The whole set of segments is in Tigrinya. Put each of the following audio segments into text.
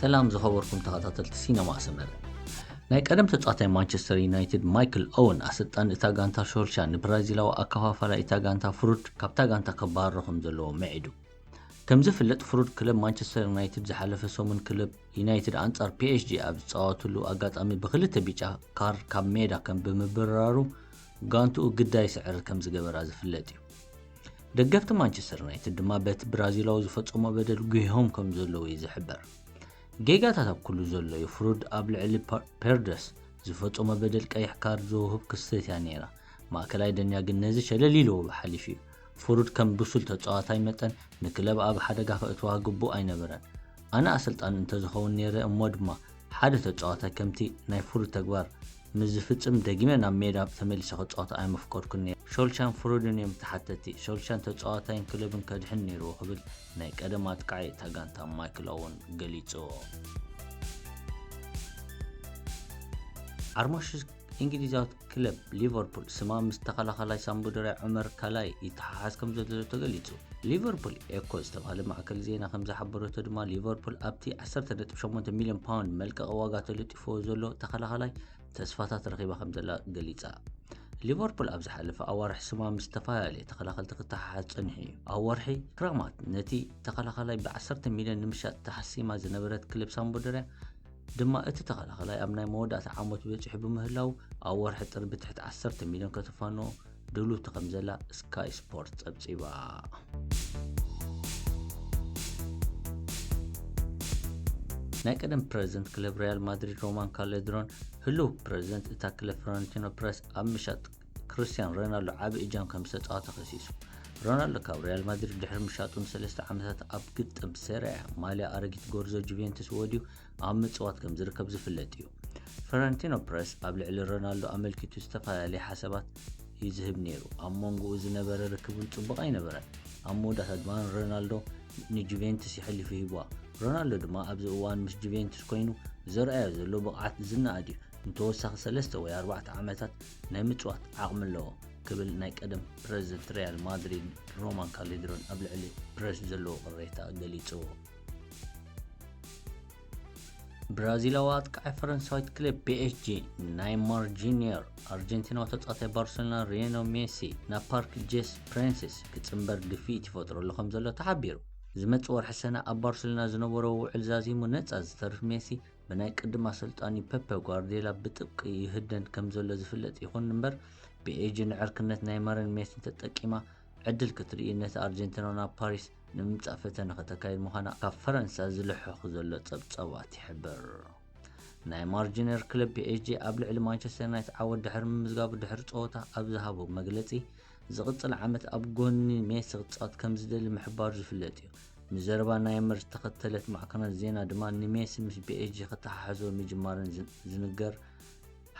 ሰላም ዝኸበርኩም ተኸታተልቲ ሲነማ ኣሰመረ። ናይ ቀደም ተጻዋታይ ማንቸስተር ዩናይትድ ማይክል ኦወን፣ ኣሰልጣኒ እታ ጋንታ ሾልሻ፣ ንብራዚላዊ ኣከፋፋላይ እታ ጋንታ ፍሩድ ካብታ ጋንታ ከባረሮ ከም ዘለዎ ምዒዱ። ከም ዝፍለጥ ፍሩድ ክለብ ማንቸስተር ዩናይትድ ዝሓለፈ ሰሙን ክለብ ዩናይትድ ኣንጻር ፒ ኤስ ጂ ኣብ ዝጻወትሉ ኣጋጣሚ ብክልተ ቢጫ ካርድ ካብ ሜዳ ከም ብምብራሩ ጋንትኡ ግዳይ ስዕር ከም ዝገበራ ዝፍለጥ እዩ። ደገፍቲ ማንቸስተር ዩናይትድ ድማ በቲ ብራዚላዊ ዝፈጸሞ በደል ጉሂሆም ከም ዘለዉ እዩ ዝሕበር። ጌጋታት ኣብ ኩሉ ዘሎ እዩ። ፍሩድ ኣብ ልዕሊ ፓ-፣ ፔርደስ ዝፈጸሞ በደል ቀይሕ ካርድ ዘውህብ ክስተት እያ ነይራ። ማእከላይ ደኛ ግን ነዚ ሸለል ኢልዎ ሓሊፉ እዩ። ፍሩድ ከም ብሱል ተጻዋታይ መጠን ንክለብ ኣብ ሓደጋ ከእትዋ ግቡእ ኣይነበረን። ኣነ ኣሰልጣኒ እንተዝኸውን ነይረ እሞ ድማ ሓደ ተጻዋታይ ከምቲ ናይ ፍሩድ ተግባር ምስ ዝፍጽም ደጊመ ናብ ሜዳ ተመሊሰ ክጻወት ኣይመፍቀድኩን ነይረ። ሾልሻን ፍሩድን እዮም ተሓተቲ። ሾልሻን ተጻዋታይን ክለብን ከድሕን ነይርዎ ክብል ናይ ቀደም ኣጥቃዒ እታ ጋንታ ማይክል ኦወን ገሊጹዎ። ዓርሞሽ እንግሊዛዊት ክለብ ሊቨርፑል ስማ ምስ ተኸላኸላይ ሳምቡደርያ ዑመር ካላይ ይተሓሓዝ ከም ዘሎ ተገሊጹ። ሊቨርፑል ኤኮ ዝተባህለ ማዕከል ዜና ከም ዝሓበረቶ ድማ ሊቨርፑል ኣብቲ ዓሰርተ ነጥቢ ሸሞንተ ሚልዮን ፓውንድ መልቀቒ ዋጋ ተለጢፍዎ ዘሎ ተኸላኸላይ ተስፋታት ረኺባ ከም ዘላ ገሊጻ። ሊቨርፑል ኣብ ዝሓለፈ ኣዋርሕ ስማ ምስ ዝተፈላለየ ተኸላኸልቲ ክተሓሓዝ ጸኒሑ እዩ። ኣብ ወርሒ ክረማት ነቲ ተኸላኸላይ ብ ዓሰርተ ሚልዮን ንምሻጥ ተሓሲማ ዝነበረት ክለብ ሳምቡደርያ ድማ እቲ ተኸላኸላይ ኣብ ናይ መወዳእታ ዓመቱ በጺሑ ብምህላው ኣብ ወርሒ ጥሪ ብትሕቲ ዓሰርተ ሚልዮን ከተፋንዎ ድልውቲ ከም ዘላ ስካይ ስፖርት ጸብጺባ። ናይ ቀደም ፕረዚደንት ክለብ ሪያል ማድሪድ ሮማን ካሌድሮን ህሉው ፕረዚደንት እታ ክለብ ፍሎረንቲኖ ፕረስ ኣብ ምሻጥ ክርስቲያን ሮናልዶ ዓቢ እጃም ከም ዝተጻወተ ከሲሱ። ሮናልዶ ካብ ሪያል ማድሪድ ድሕሪ ምሻጡ ንሰለስተ ዓመታት ኣብ ግጥም ሴሪያ ማልያ ኣረጊት ጎርዞ ጁቬንቱስ ወድዩ ኣብ ምጽዋት ከም ዝርከብ ዝፍለጥ እዩ። ፍሎረንቲኖ ፕረስ ኣብ ልዕሊ ሮናልዶ ኣመልኪቱ ዝተፈላለየ ሓሳባት እዩ ዝህብ ነይሩ። ኣብ መንጎኡ ዝነበረ ርክብ እውን ጽቡቕ ኣይነበረን። ኣብ መወዳእታ ድማ ሮናልዶ ንጁቬንቱስ የሕሊፉ ሂብዋ። ሮናልዶ ድማ ኣብዚ እዋን ምስ ጁቬንቱስ ኮይኑ ዘርኣዮ ዘሎ ብቕዓት ዝነኣድ እዩ። ንተወሳኺ ሰለስተ ወይ ኣርባዕተ ዓመታት ናይ ምጽዋት ዓቕሚ ኣለዎ ክብል ናይ ቀደም ፕረዚደንት ሪያል ማድሪድ ሮማን ካሌድሮን ኣብ ልዕሊ ፕረስ ዘለዎ ቅሬታ ገሊጹ። ብራዚላዊ ኣጥቃዒ ፈረንሳዊት ክለብ ፒ ኤስ ጂ ናይማር ጁኒየር ኣርጀንቲናዊ ተጻዋታይ ባርሴሎና ሊዮኔል ሜሲ ናብ ፓርክ ጀስ ፕሬንሴስ ክጽንበር ግፊት ይፈጥረሉ ከም ዘሎ ተሓቢሩ። ዝመጽእ ወርሒ ሰነ ኣብ ባርሴሎና ዝነበሮ ውዕል ዛዚሙ ነጻ ዝተርፍ ሜሲ ብናይ ቅድም ኣሰልጣኒ ፔፐ ጓርዲዮላ ብጥብቂ ይህደን ከም ዘሎ ዝፍለጥ ይኹን እምበር ፒ ኤስ ጂ ንዕርክነት ናይማርን ሜሲን ተጠቂማ ዕድል ክትርኢ ነቲ ኣርጀንቲናዊ ናብ ፓሪስ ንምምጻእ ፈተነ ከተካይድ ምዃና ካብ ፈረንሳ ዝልሕኽ ዘሎ ጸብጻባት ይሕብር። ናይማር ጁኒየር ክለብ ፒ ኤስ ጂ ኣብ ልዕሊ ማንቸስተር ዩናይትድ ዓወት ድሕሪ ምምዝጋቡ ድሕሪ ጸወታ ኣብ ዝሃቦ መግለጺ፣ ዝቕጽል ዓመት ኣብ ጎኒ ሜሲ ክጻወት ከም ዝደሊ ምሕባሩ ዝፍለጥ እዩ። ንዘረባ ናይማር ዝተኸተለት ማዕከናት ዜና ድማ ንሜሲ ምስ ፒ ኤስ ጂ ክተሓሕዞ ምጅማረን ዝ-፣ ዝንገር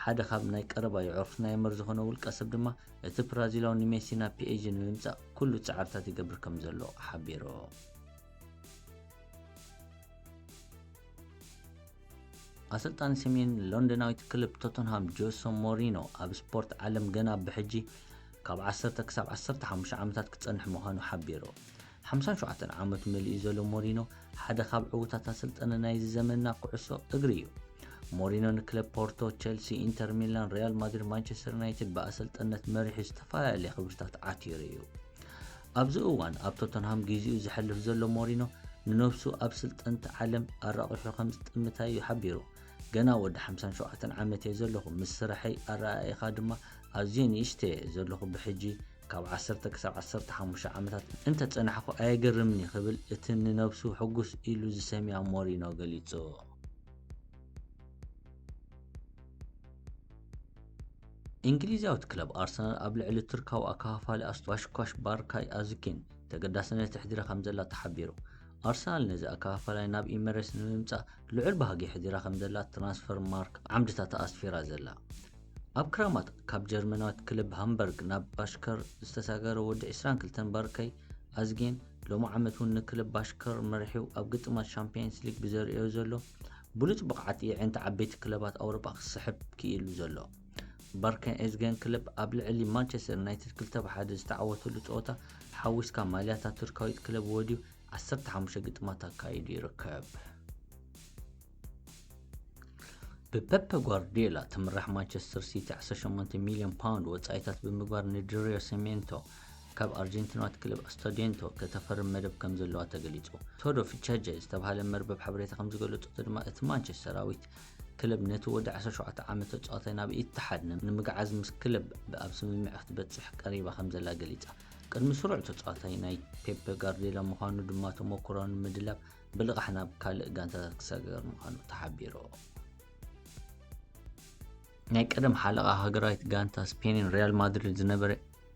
ሓደ ካብ ናይ ቀረባ የዕሩኽቲ ናይማር ዝኾነ ውልቀ ሰብ ድማ እቲ ብራዚላዊ ንሜሲ ናብ ፒ ኤስ ጂ ንምምጻእ ኩሉ ጻዕርታት ይገብር ከም ዘሎ ሓቢሩ። ኣሰልጣኒ ሰሜን ሎንደናዊት ክለብ ቶተንሃም ጆሶ ሞሪኖ ኣብ ስፖርት ዓለም ገና ብሕጂ ካብ ዓሰርተ ክሳብ ዓሰርተ ሓሙሽተ ዓመታት ክጸንሕ ምዃኑ ሓቢሩ። ሓምሳን ሸውዓተን ዓመቱ መሊኡ ዘሎ ሞሪኖ ሓደ ካብ ዕዉታት ኣሰልጠነ ናይዚ ዘመንና ኩዕሶ እግሪ እዩ። ሞሪኖ ንክለብ ፖርቶ፣ ቸልሲ፣ ኢንተር ሚላን፣ ሪያል ማድሪድ፣ ማንቸስተር ዩናይትድ ብኣሰልጠነት መሪሑ ዝተፈላለየ ክብርታት ዓቲሩ እዩ። ኣብዚ እዋን ኣብ ቶተንሃም ግዜኡ ዘሕልፍ ዘሎ ሞሪኖ ንነብሱ ኣብ ስልጠንቲ ዓለም ኣራቒሑ ከም ዝጥምታ እዩ ሓቢሩ። ገና ወዲ ሓምሳን ሸውዓተን ዓመት እየ ዘለኹ፣ ምስ ስራሐይ ኣረኣእኻ ድማ ኣዝየ ንእሽተይ እየ ዘለኹ፣ ብሕጂ ካብ ዓሰርተ ክሳብ ዓሰርተ ሓሙሽተ ዓመታት እንተጸናሕኩ ኣየገርምን እዩ ክብል እቲ ንነብሱ ሕጉስ ኢሉ ዝሰምያ ሞሪኖ ገሊጹ። እንግሊዛዊት ክለብ ኣርሰናል ኣብ ልዕሊ ቱርካዊ ኣከፋፋሊ ኣስቶ ባሽኳሽ ባርካይ ኣዙኪን ተገዳስነት ኣሕዲራ ከም ዘላ ተሓቢሩ። ኣርሰናል ነዚ ኣከፋፋላይ ናብ ኢመሬትስ ንምምጻእ ልዑል ባህጊ ኣሕዲራ ከም ዘላ ትራንስፈር ማርክ ዓምድታታ ኣስፊራ ዘላ። ኣብ ክረማት ካብ ጀርመናዊት ክለብ ሃምበርግ ናብ ባሽከር ዝተሳገረ ወዲ ዕስራን ክልተን ባርካይ ኣዝጌን ሎሚ ዓመት እውን ንክለብ ባሽከር መሪሑ ኣብ ግጥማት ሻምፒየንስ ሊግ ብዘርእዮ ዘሎ ብሉጽ ብቕዓት የዒንቲ ዓበይቲ ክለባት ኣውሮጳ ክስሕብ ክኢሉ ዘሎ። ባርካይ ኣዝጌን ክለብ ኣብ ልዕሊ ማንቸስተር ዩናይትድ ክልተ ብ ሓደ ዝተዓወተሉ ጸወታ ሓዊስካ ማልያታት ቱርካዊት ክለብ ወድዩ ዓሰርተ ሓሙሽተ ግጥማት ኣካይዱ ይርከብ። ብፔፕ ጓርዲዮላ ትምራሕ ማንቸስተር ሲቲ ዓሰርተ ሸሞንተ ሚልዮን ፓውንድ ወጻኢታት ብምግባር ንዳሪዮ ሳርሜንቶ ካብ ኣርጀንቲናዊት ክለብ ስቱዲያንቴ ከተፈርም መደብ ከም ዘለዋ ተገሊጹ። ቶዶ ፊቻጀ ዝተባህለ መርበብ ሓበሬታ ከም ዝገለጾ ድማ እቲ ማንቸስተራዊት ክለብ ነቲ ወዲ ዓሰርተ ሸውዓተ ዓመት ተጻዋታይ ናብ ኢትሓድ ንምግዓዝ ምስ ክለብ ኣብ ስምምዕ ክትበጽሕ ቀሪባ ከም ዘላ ገሊጻ። ቅድሚ ስሩዕ ተጻዋታይ ናይ ፔፕ ጋርዲዮላ ምዃኑ ድማ ተመኩሮ ንምድላብ ብልቓሕ ናብ ካልእ ጋንታታት ክሰጋገር ምዃኑ ተሓቢሩ። ናይ ቀደም ሓለቓ ሃገራዊት ጋንታ ስፔንን ሪያል ማድሪድ ዝነበረ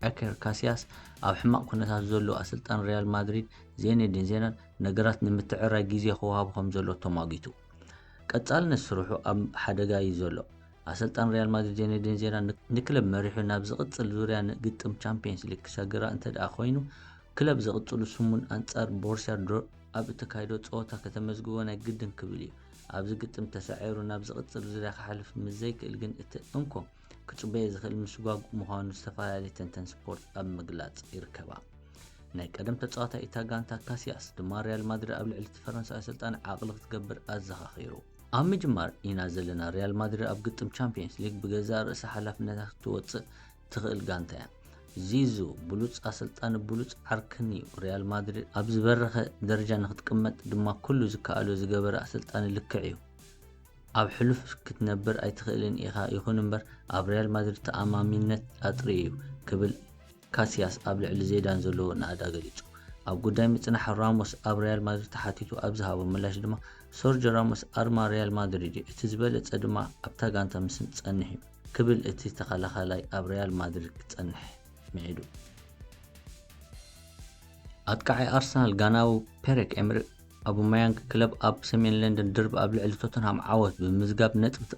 ኢኬር ካሲያስ ኣብ ሕማቕ ኩነታት ዘሎ ኣሰልጣን ሪያል ማድሪድ ዜነዲን ዚዳን ነገራት ንምትዕርራይ ግዜ ክወሃቦ ከም ዘሎ ተማጊቱ። ቀጻልነት ስርሑ ኣብ ሓደጋ እዩ ዘሎ። ኣሰልጣን ሪያል ማድሪድ ዜነዲን ዚዳን ን-፣ ንክለብ መሪሑ ናብ ዝቕጽል ዙርያ ን-፣ ግጥም ቻምፒየንስ ሊግ ክሰግራ እንተ ደኣ ኮይኑ፣ ክለብ ዝቕጽሉ ስሙን ኣንጻር ቦሩስያ ዶርትሙንድ ኣብ እተካይዶ ጸወታ ከተመዝግቦ ናይ ግድን ክብል እዩ። ኣብዚ ግጥም ተሳዒሩ ናብ ዝቕጽል ዙርያ ክሓልፍ ምስ ዘይክእል ግን እቲ እንኮ ክጽበዮ ዝኽእል ምስጓግ ምዃኑ ዝተፈላለየ ተንተን ስፖርት ኣብ ምግላጽ ይርከባ። ናይ ቀደም ተጻዋታይ እታ ጋንታ ካሲያስ ድማ ሪያል ማድሪድ ኣብ ልዕሊ እቲ ፈረንሳዊ ኣሰልጣኒ ዓቕሊ ክትገብር ኣዘኻኺሩ። ኣብ ምጅማር ኢና ዘለና፣ ሪያል ማድሪድ ኣብ ግጥም ቻምፒየንስ ሊግ ብገዛእ ርእሳ ሓላፍነታ ክትወጽእ ትኽእል ጋንታ እያ። ዚዙ ብሉጽ ኣሰልጣኒ ብሉጽ ዓርክን እዩ። ሪያል ማድሪድ ኣብ ዝበረኸ ደረጃ ንክትቅመጥ ድማ ኩሉ ዝከኣሎ ዝገበረ ኣሰልጣኒ ልክዕ እዩ። ኣብ ሕሉፍ ክትነብር ኣይትኽእልን ኢኻ፣ ይኹን እምበር ኣብ ሪያል ማድሪድ ተኣማሚነት ኣጥሪ እዩ ክብል ካሲያስ ኣብ ልዕሊ ዜዳን ዘለዎ ናእዳ ገሊጹ። ኣብ ጉዳይ ምጽናሕ ራሞስ ኣብ ሪያል ማድሪድ ተሓቲቱ ኣብ ዝሃቦ ምላሽ ድማ ሰርጆ ራሞስ ኣርማ ሪያል ማድሪድ እዩ፣ እቲ ዝበለጸ ድማ ኣብታ ጋንታ ምስ ጸንሕ እዩ ክብል እቲ ተኸላኻላይ ኣብ ሪያል ማድሪድ ክጸንሕ ምዒዱ። ኣጥቃዓይ ኣርሰናል ጋናዊ ፔሬክ ኤምሪክ ኣቡማያንግ ክለብ ኣብ ሰሜን ለንደን ደርቢ ኣብ ልዕሊ ቶተንሃም ዓወት ብምምዝጋብ ነጥቢ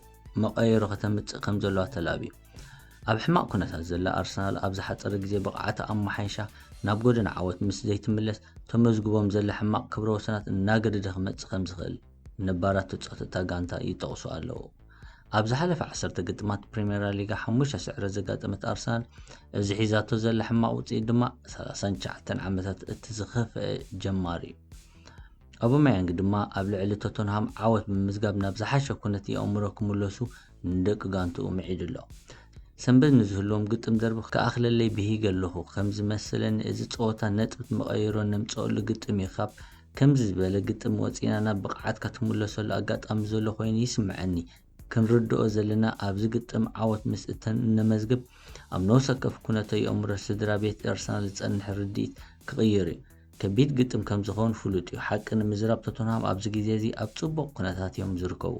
መቐየሮ ከተምጽእ ከም ዘለዋ ተላብዩ። ኣብ ሕማቕ ኩነታት ዘላ ኣርሰናል ኣብ ዝሓጸረ ግዜ ብቕዓታ ኣመሓይሻ ናብ ጎደና ዓወት ምስ ዘይትምለስ ተመዝግቦም ዘላ ሕማቕ ክብረ ወሰናት እናገደደ ክመጽእ ከም ዝኽእል ነባራት ተጻወትቲ እታ ጋንታ ይጠቕሱ ኣለዉ። ኣብ ዝሓለፈ ዓሰርተ ግጥማት ፕሪምየር ሊጋ ሓሙሽተ ስዕረት ዘጋጠመት ኣርሰናል እዚ ሒዛቶ ዘላ ሕማቕ ውጽኢት ድማ ሰላሳን ትሽዓተን ዓመታት እቲ ዝኸፍአ ጀማሪ እዩ። ኣቡማያንግ ድማ ኣብ ልዕሊ ቶተንሃም ዓወት ብምምዝጋብ ናብ ዝሓሸ ኩነት የእምሮ ክምለሱ ንደቂ ጋንትኡ ምዒዱ ኣሎ። ሰንበት ንዝህልዎም ግጥም ደርቢ ክኣኽለለይ ብሂገ ኣለኹ። ከም ዝመሰለኒ እዚ ጸወታ ነጥቢ መቐይሮ ነምጽኣሉ ግጥም እዩ። ካብ ከምዚ ዝበለ ግጥም ወጺእና ናብ ብቕዓትካ ትምለሰሉ ኣጋጣሚ ዘሎ ኮይኑ ይስምዐኒ። ክንርድኦ ዘለና ኣብዚ ግጥም ዓወት ምስ እተን እነመዝግብ ኣብ ነፍሲ ወከፍ ኩነተ የእምሮ ስድራ ቤት ኣርሰናል ዝጸንሕ ርድኢት ክቕይር እዩ። ከቢድ ግጥም ከም ዝኸውን ፍሉጥ እዩ። ሓቂ ንምዝራብ ቶተንሃም ኣብዚ ግዜ እዚ ኣብ ጽቡቕ ኩነታት እዮም ዝርከቡ።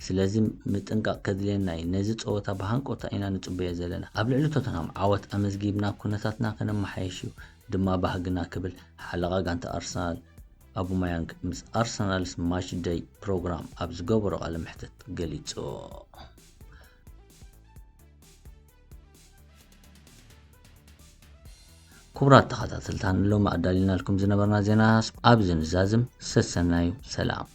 ስለዚ ምጥንቃቕ ከድልየና እዩ። ነዚ ጸወታ ብሃንቀውታ ኢና ንጽበዮ ዘለና። ኣብ ልዕሊ ቶተንሃም ዓወት ኣመዝጊብና ኩነታትና ከነመሓይሽ እዩ ድማ ባህግና ክብል ሓለቓ ጋንታ ኣርሰናል ኣቡማያንግ ምስ ኣርሰናልስ ማች ደይ ፕሮግራም ኣብ ዝገበሮ ቃለ መሕትት ገሊጹ። ክቡራት ተኸታተልታ ንሎሚ ኣዳሊናልኩም ዝነበርና ዜና ኣብዚ ንዛዝም። ሰሰናዩ ሰላም።